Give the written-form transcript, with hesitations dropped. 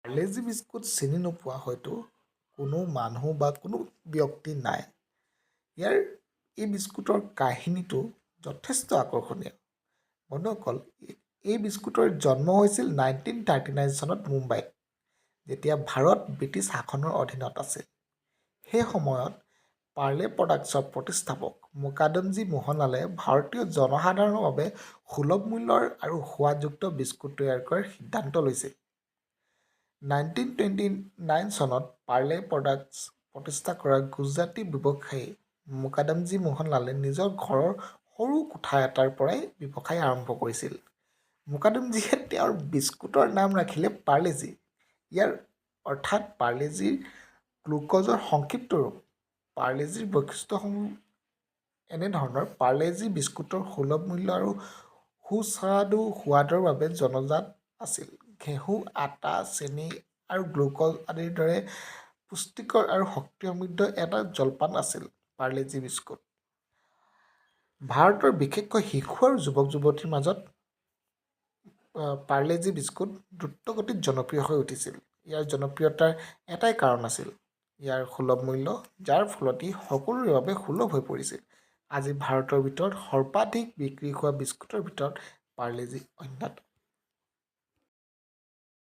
Parle-G biscuit চিনি নোপোৱা হয়তো কোনো মানুহ বা কোনো ব্যক্তি নাই। ইয়াৰ এই বিস্কুটৰ কাহিনীটো যথেষ্ট আকৰ্ষণীয়। বন্ধুসকল, এই বিস্কুটৰ জন্ম হৈছিল 1939 চনত মুম্বাইত, যেতিয়া ভাৰত ব্ৰিটিছ শাসনৰ অধীনত আছিল। সেই সময়ত পাৰ্লে প্ৰডাক্টছৰ প্ৰতিষ্ঠাপক মুকাদমজী মোহনলালে ভাৰতীয় জনসাধাৰণৰ বাবে সুলভ মূল্যৰ আৰু সোৱাদযুক্ত বিস্কুট তৈয়াৰ কৰাৰ সিদ্ধান্ত লৈছিল। 1929 চনত পাৰ্লে প্ৰডাক্টছ প্ৰতিষ্ঠা কৰা গুজৰাটী ব্যৱসায়ী মুকাদমজী মোহনলালে নিজৰ ঘৰৰ সৰু কোঠা এটাৰ পৰাই ব্যৱসায় আৰম্ভ কৰিছিল। মুকাদমজীয়ে তেওঁৰ বিস্কুটৰ নাম ৰাখিলে পাৰ্লেজী। ইয়াৰ অৰ্থাৎ পাৰ্লেজীৰ গ্লুক'জৰ সংক্ষিপ্ত ৰূপ। পাৰ্লেজীৰ বৈশিষ্ট্যসমূহ এনেধৰণৰ: পাৰ্লেজী বিস্কুটৰ সুলভ মূল্য আৰু সুস্বাদু সোৱাদৰ বাবে জনাজাত আছিল। ঘেঁহু, আটা, চেনি আৰু গ্লুক'জ আদিৰ দৰে পুষ্টিকৰ আৰু শক্তিসমৃদ্ধ এটা জলপান আছিল পাৰ্লেজী বিস্কুট। ভাৰতৰ বিশেষকৈ শিশু আৰু যুৱক যুৱতীৰ মাজত পাৰ্লেজী বিস্কুট দ্ৰুতগতিত জনপ্ৰিয় হৈ উঠিছিল। ইয়াৰ জনপ্ৰিয়তাৰ এটাই কাৰণ আছিল ইয়াৰ সুলভ মূল্য, যাৰ ফলত ই সকলোৰে বাবে সুলভ হৈ পৰিছিল। আজি ভাৰতৰ ভিতৰত সৰ্বাধিক বিক্ৰী হোৱা বিস্কুটৰ ভিতৰত পাৰ্লেজী অন্যতম।